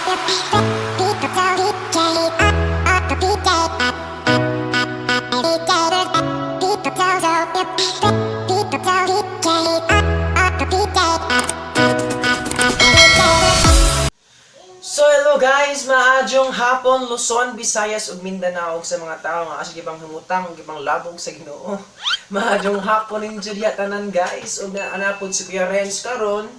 So hello guys, maadyong hapon Luzon, Visayas ug Mindanao ug sa mga tawo nga asa gipang humutang ug gipang labog sa Ginoo. Maadyong hapon ninyo diha tanan, guys, ug naanapod si Kuya Renz karon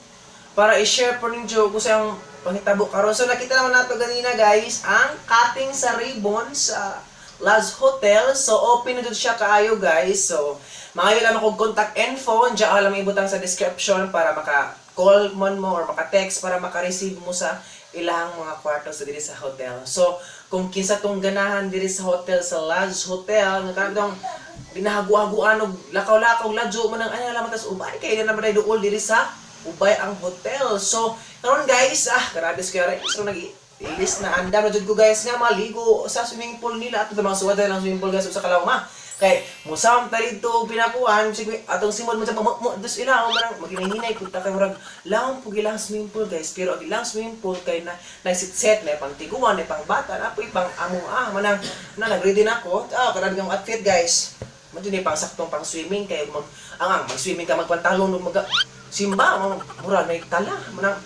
para i-share po ninyo kung sa panghitabo karon. So nakita naman nato ganina, guys, ang cutting sa ribbon sa Laz Hotel. So open na jud siya kaayo, guys. So maayo lang akong contact info, diyan alam ibutang sa description para maka call man mo or maka-text para maka-receive mo sa ilang mga kwarto sa diri sa hotel. So, kung kinsa tong ganahan diri sa hotel, sa Laz Hotel, nga kanang ginahagu-haguan og lakaw-lakaw ladyo man ang ay laman tas ubay kay na naman duol diri sa ubay ang hotel. So, karon guys, grabe si Kuya. So nag ilis na andam na jud ko, guys, nga maligo sa swimming pool nila ato mga suwat lang swimming pool, guys, sa Kalawma. Kay musam ta dito pinakuan sige atong simod mo sa mo mo dus ila ako manang maghinay-hinay punta kay murag laom pug ilang swimming pool, guys, pero ang ilang swimming pool kay na nagsit-set na pang tiguan na pang bata na po pang amo manang na nagready na ako. Grabe kang outfit, guys. Mo ni pang saktong pang swimming kay mag ang mag swimming ka magpantalon ug mag simba mo mura may tala manang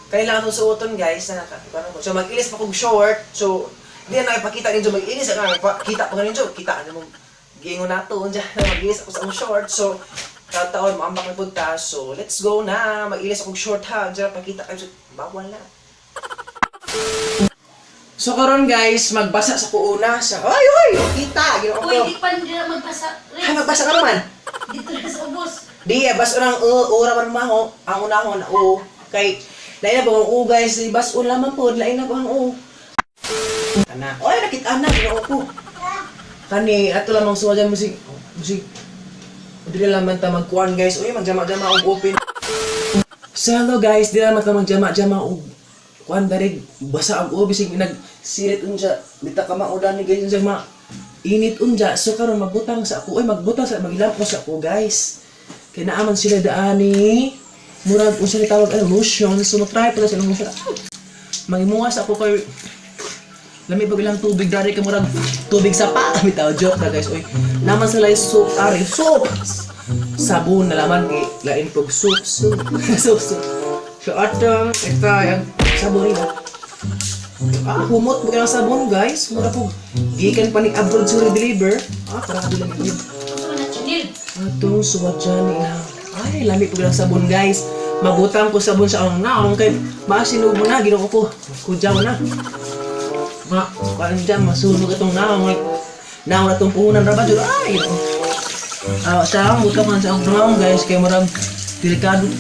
kailangan itong suoton, guys, na ano ko. So mag-ilis pa kog short. So di na ipakita ninyo mag-ilis ang kita pa ninyo. Kita ano mong giingon nato unja mag-ilis ako sa akong short. So taon maambak na punta. So let's go na. Mag-ilis akong short ha. Diyan pakita kayo. So, bawal na. So karon guys, magbasa sa kuuna sa ay ay kita Ginoo Uy, ko. di pa nila magbasa. Ay, magbasa ka naman. Dito na sa ubos. Di, bas unang o, ora man maho, ang unahon o kay lain na ba ang u, guys, di bas un lamang pod, lain na ba ang u. Kana. Oy, nakita na Ginoo ko. Kani ato lamang suwajan musig musig dili lamang ta magkuan, guys. Uy, magjama-jama og open. So hello guys, di lamang ta magjama-jama og kuan darig basa ang u bisig nag sirit unja dita ka maudan ni guys unsa ma init unja. So karon magbutang sa ako, oy, magbutang sa magilapos sa ako, guys, kay naaman sila daani murag unsa ni tawag ano lotion. So mag-try pala sila lotion. Mangimuha sa ako kay lami pag ilang tubig dari kay murag tubig sa pa bitaw, joke na, guys. Oy, naman sila yung soap, ari soap, sabon na laman kay lain pag soap soap soap soap. So ato ito ang sabon nila. Humot mo ang sabon, guys, mura po gikan pa ni abroad sa deliver. Grabe lang yun. Gusto na chinil. Atong suwadyan niya. Ay, lami po lang sabon, guys. Mabutang ko sabon sa ang naong kay masinog mo na, Ginoo ko. Kudyaw na. Ma, kuan dyan, masunog itong naong. Like, naong na itong puhunan ra ba? Diyos? Ay, Ginoo. Sa akong butang man sa akong naong, guys, kay murag delikado.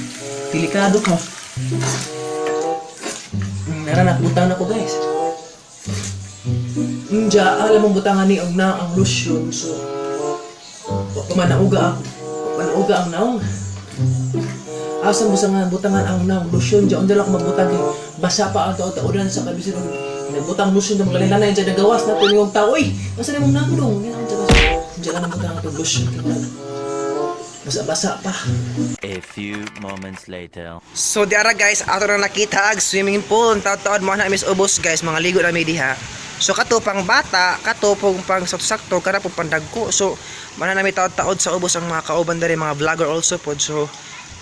Delikado ka. Nara na, butang na ko, guys. Nja, alam mong butangan ni og na ang lotion. So, wa pa man nauga ang wa pa nauga ang naong. Asa mo sa nga butangan ang naong lotion diyan unsa lang ako magbutang kay basa pa ang taod-taodan sa kabisin og nagbutang lotion ng mga dyan nagawas na to yung tao. Uy, asa na mong naong dong? Yan ang diyan lang butang atong lotion kay murag basa-basa pa. A few moments later. So di ara guys, ato na nakita ag swimming pool. Taod-taod mo na miss ubos, guys, mga ligo na mi diha. So kato pang bata, kato pong pang sakto-sakto, kana po pandagko. So mana nami taod-taod sa ubos ang mga kauban diri, mga vlogger also pod. So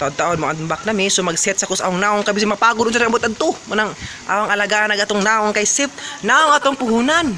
taod-taod mo unback nami. So mag-set sa kus ang naong kay bisin mapagod unsa na abot adto. Manang awang alagaan ag atong naong kay sip, naong atong puhunan.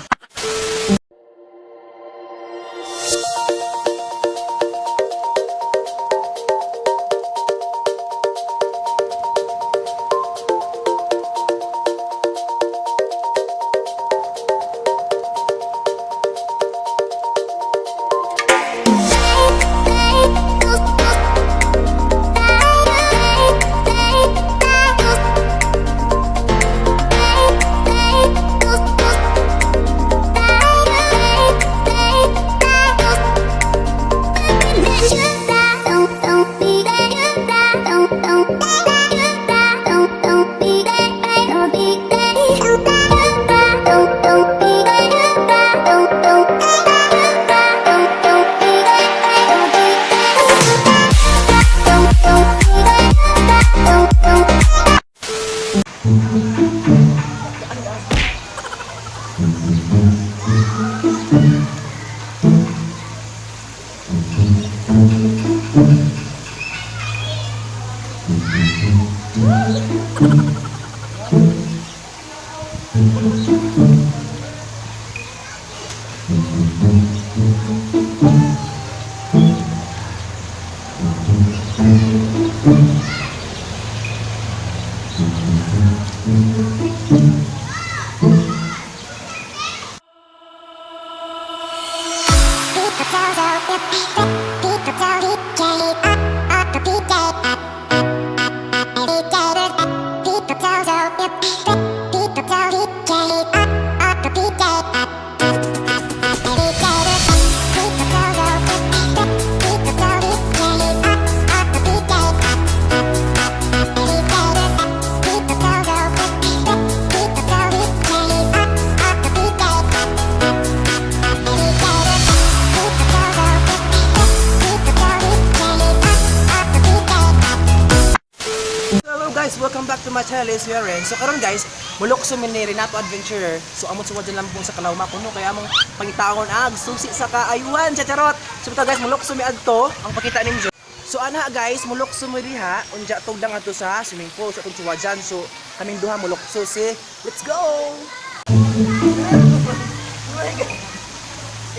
Hello guys, welcome back to my channel, it's Ren. So karon guys, mulok mi ni Renato Adventurer. So amot suwad lang pong sa Kalawma kuno kaya among pangitaon ag susi sa kaayuhan sa charot. So bitaw guys, mulok mi adto ang pakita ninyo. So ana guys, mulok mi diha unja tugdang adto sa swimming pool sa atong suwadyan. So kaming duha mulokso si let's go.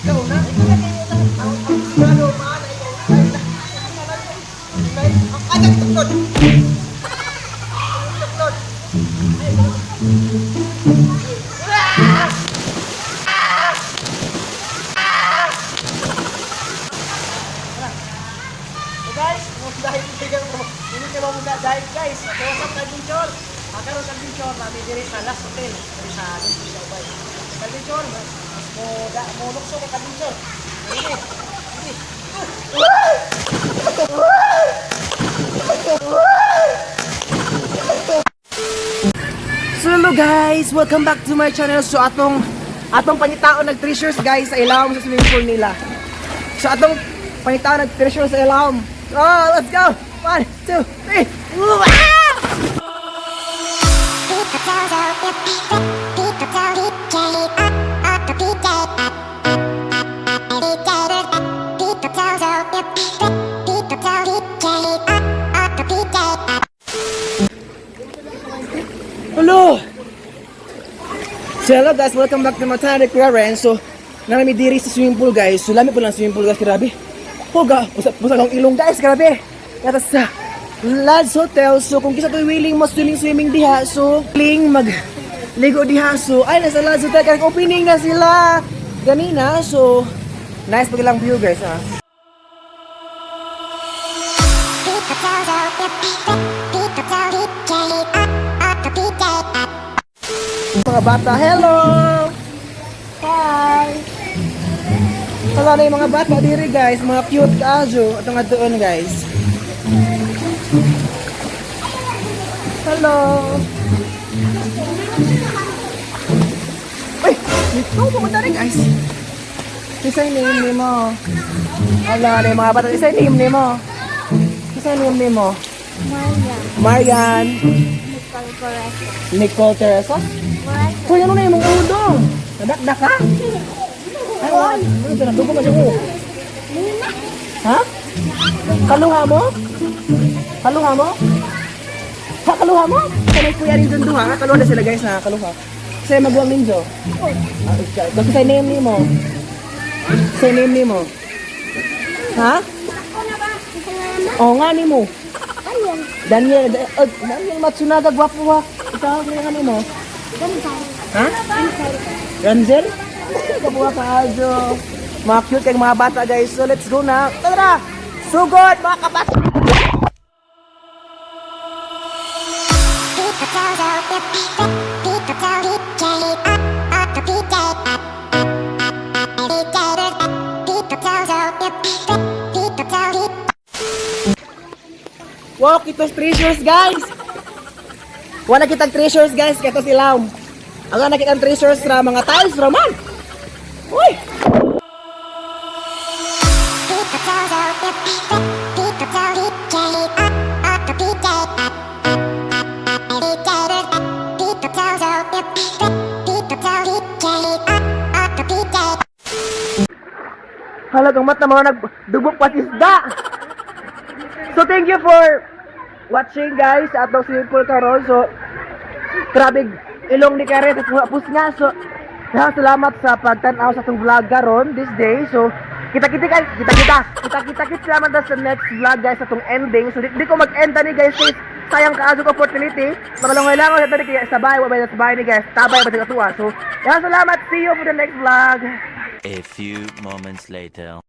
Ikaw na, ikaw na kayo na. Ang sigurado maana ikaw na. Ang agad tukod. So guys, kung dahil bigyan mo, hindi ka mamuga dahil guys. So what's up, Adventure? Karon sa Adventure, namin diri sa last hotel, diri sa Lungsod sa Ubay. Adventure, mas mo da mo lukso kay Adventure. Sige. Sige. So hello guys, welcome back to my channel. So atong pangitaon nag treasures guys sa ilawom sa swimming pool nila. So atong pangitaon nag treasures sa ilawom. Oh, let's go. One, two, three. Woo! Ah! Hello! So hello guys, welcome back to my channel, Kuya Ren. So, narami diri sa swimming pool guys. So, lami po lang swimming pool guys, grabe. Puga, usap usap akong ilong guys, grabe. Kata sa Lads Hotel. So, kung kisa to willing mo swimming swimming diha, so willing mag ligo diha. So, ay nasa Lads Hotel kaya opening na sila ganina. So, nice pag lang view guys ah. Mga bata, hello! Hi! Wala na yung mga bata diri guys, mga cute kaayo. Ito nga doon guys. Hello! Uy! Ito, pumunta rin guys. Isa yung name ni mo. Wala na yung mga bata. Isa yung name ni mo. Isa yung name ni mo. Marian. Nicole Correto. Nicole Teresa. Hoy, ano na yung mga udong? Nadakdak ka? Ay, wala. Ano ito? Nadugo ba siya ko? Ha? Kaluha mo? Kaluha mo? Ha, kaluha mo? Kanay kuya rin dun duha. Kaluha na sila guys na kaluha. Kasi magwang ninjo. Ah, ikaw. Kasi sa name ni mo. Sa name ni mo. Ha? Ako na ba? Isa nga naman. Oo nga ni mo. Ayun. Daniel, Daniel Matsunaga, gwapo ha. Ikaw, nga ni mo. Ganun. Ha? Ramzel? Kabuha ka, Aljo. Mga cute kayong mga bata, guys. So, let's go na. Tara! Sugod, mga kabata! Wow, kitos treasures, guys! Wala kitang treasures, guys. Kaya to silaw. Ang nakita ang treasures ra mga tiles, Roman! Uy! Halagang mata mga nagdugok pa isda. So thank you for watching, guys, sa atong swimming pool karon. So grabe ilong ni Karen at mga nga. So daghang salamat sa pagtan-aw sa atong vlog karon this day. So kita-kita kita-kita kita-kita kit salamat sa next vlog, guys, sa atong ending. So di ko mag-end ani, guys, kay sayang kaayo opportunity. Magalungoy-langoy sa tani kaya sa bahay, wa sa bahay ni, guys. Tabay ba sa tuwa. So daghang salamat. See you for the next vlog. A few moments later.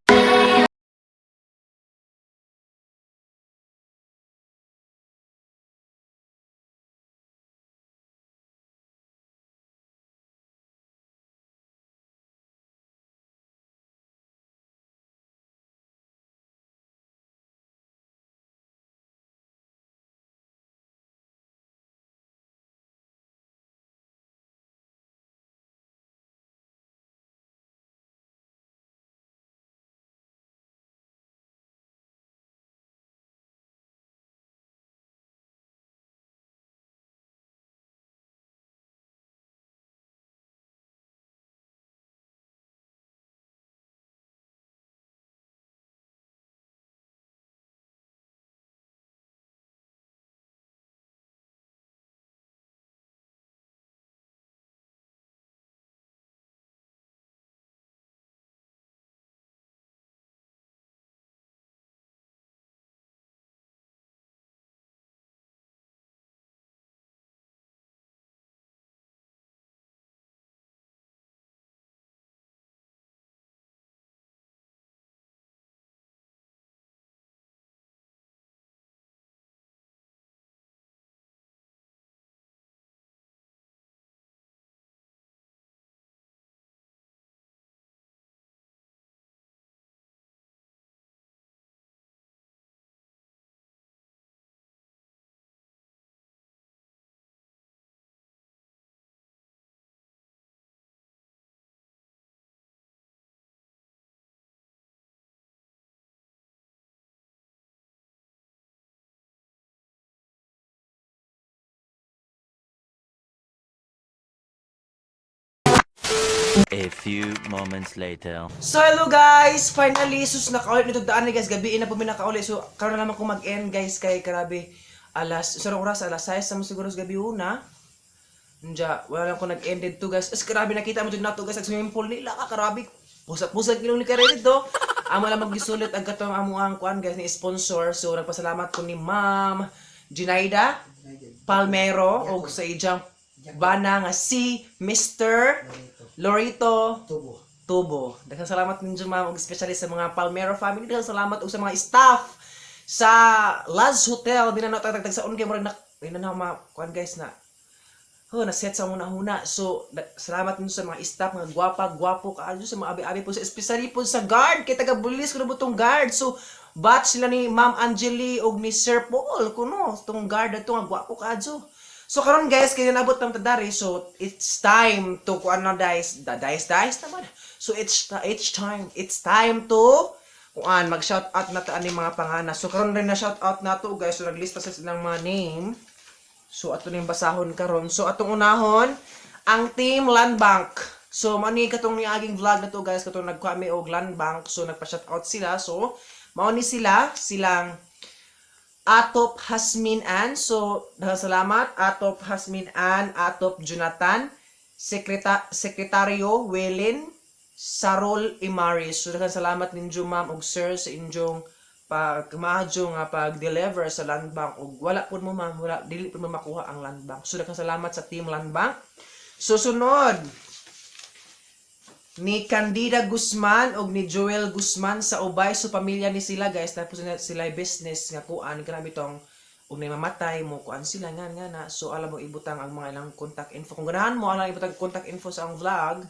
A few moments later. So hello, guys! Finally, sus, nakaulit nito daan ni, guys. Gabi na po mi nakauli. So karon na naman ko mag-end, guys, kay grabe alas sa oras alas 6 sa siguro sa gabi una. Nja, wala lang ko nag-end dito, guys. As grabe nakita mo jud nato, guys, ang swimming pool nila ka grabe. Pusat-pusat ilong ni Karen dito. Amo lang maggisulit ang katong amo ang kuan, guys, ni sponsor. So nagpasalamat ko ni Ma'am Ginaida Palmero og sa ijang bana nga si Mr. Lorito Tubo. Tubo. Daghang salamat ninyo, ma'am, ug especially sa mga Palmero family. Daghang salamat ug sa mga staff sa Laz Hotel. Di na natagtag sa kay murag na di na na ma kuan, guys, na oh, na-set sa muna huna. So, salamat ninyo sa mga staff, mga gwapa, gwapo kaayo sa mga abi-abi po, sa especially po sa guard, kay taga bulis kuno butong guard. So, batch sila ni Ma'am Angeli ug ni Sir Paul kuno, tong guard ato nga gwapo kaayo. So karon, guys, kay nabot tam tadari, so it's time to kuan na, guys, da dice dice naman. So it's time to kuan mag shout out na ta ani mga pangana. So karon rin na shout out na to, guys. So naglista sa silang mga name. So ato ning basahon karon. So atong unahon ang Team Land Bank. So mao ni katong niaging vlog na to, guys, katong nagkuha mi og Land Bank. So nagpa-shout out sila. So mao ni sila silang Atop Hasmin Ann. So, daghang salamat. Atop Hasmin Ann, Atop Jonathan, Sekretaryo Welin, Sarol Imaris. So, daghang salamat ninyo, ma'am ug sir, sa inyong pagmaadyo nga pag-deliver sa Land Bank ug wala pud mo, ma'am, wala dili pud mo makuha ang Land Bank. So daghang salamat sa Team Land Bank. Susunod ni Candida Guzman og ni Joel Guzman sa Ubay. So pamilya ni sila, guys, tapos na sila business nga kuan grabe tong ug nay mamatay mo kuan sila nga nga na. So alam mo ibutang ang mga ilang contact info kung ganahan mo alam ibutang contact info sa ang vlog.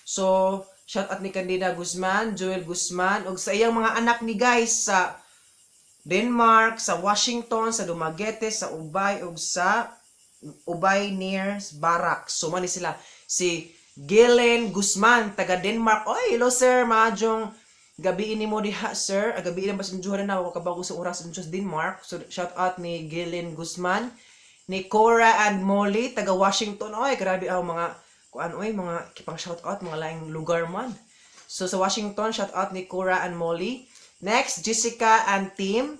So shout out ni Candida Guzman, Joel Guzman ug sa iyang mga anak ni, guys, sa Denmark, sa Washington, sa Dumaguete, sa Ubay ug sa Ubay near Barracks. So man ni sila si Galen Guzman taga Denmark. Oy, hello sir, maadjong gabi ini mo diha, sir. Ah, gabi na ba sa na ako kabago sa oras sa Denmark. So shout out ni Galen Guzman, ni Cora and Molly taga Washington. Oy, grabe ang mga kuan oy, mga kipang shout out mga laing lugar man. So sa Washington, shout out ni Cora and Molly. Next, Jessica and team.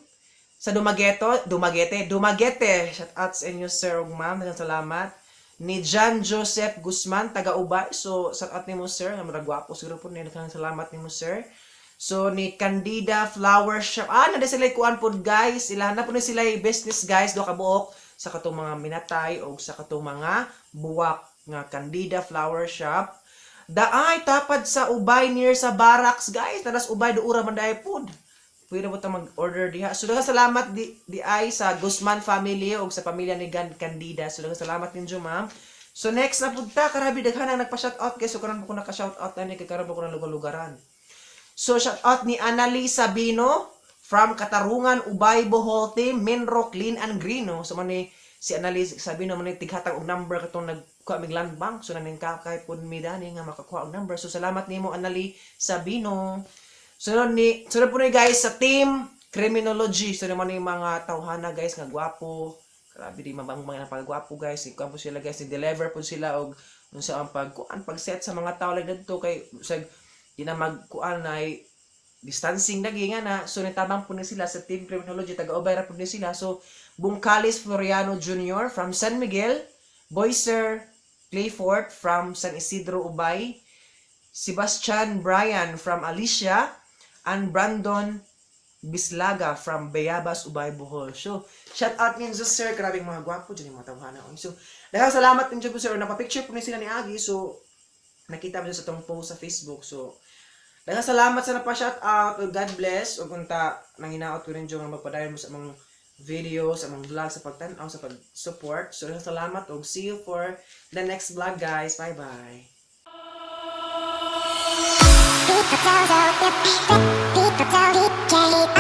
Sa Dumaguete, Dumaguete, Dumaguete. Shout out sa inyo, sir ug ma'am. Daghang salamat. Ni John Joseph Guzman, taga Ubay. So, shout out nimo, sir. Nga murag gwapo siguro po niya. Daghang salamat nimo, sir. So, ni Candida Flower Shop. Ah, na sila kuan pod, guys. Ilahan na po ni sila business, guys. Do ka buok sa katong mga minatay o sa katong mga buwak nga Candida Flower Shop. Daay tapad sa Ubay near sa barracks, guys. Taras Ubay duura man daay pod. Pwede mo ta mag-order diha. So daghang salamat di ay sa Guzman family ug sa pamilya ni Gan Candida. So daghang salamat ninyo, ma'am. So next na pud ta, karabi daghan ang nagpa-shout out, guys. So karon po ko naka-shout out ani kay karon po ko ng lugar-lugaran. So shout out ni Annalisa Sabino from Katarungan, Ubay, Bohol team, Minro Clean and Green, no. So man ni si Annalisa Sabino man ni tighatag og number katong nagkuha mig land bank. So naning kay pud mi dani nga makakuha og number. So salamat nimo, Annalie Sabino. Sunod ni sunod po ni, guys, sa team criminology. So naman yung mga tawhana, guys, nga gwapo. Grabe di mabang mga pagwapo, guys. Ikuan po sila, guys, ni-deliver po sila og unsa ang pagkuan pag-set sa mga tao like dadto kay sa di na magkuan ay distancing lagi nga na. So nitabang po ni sila sa team criminology, taga-Ubay ra po ni sila. So Bungkalis Floriano Jr. from San Miguel, Boyser Clayford from San Isidro, Ubay, Sebastian Bryan from Alicia, and Brandon Bislaga from Bayabas, Ubay, Bohol. So, shout out ninyo, sir. Grabing mga gwapo dyan yung mga tawhana. So, daghang salamat ninyo po, sir. Napapicture po ni sila ni Agi. So, nakita mo sa itong post sa Facebook. So, daghang salamat sa napa-shout out. God bless. Ug unta nang hinaot ko ninyo nga magpadayon mo sa among video, sa among vlog, sa pagtan-aw, sa pag-support. So, daghang salamat ug see you for the next vlog, guys. Bye-bye. P P T P T J.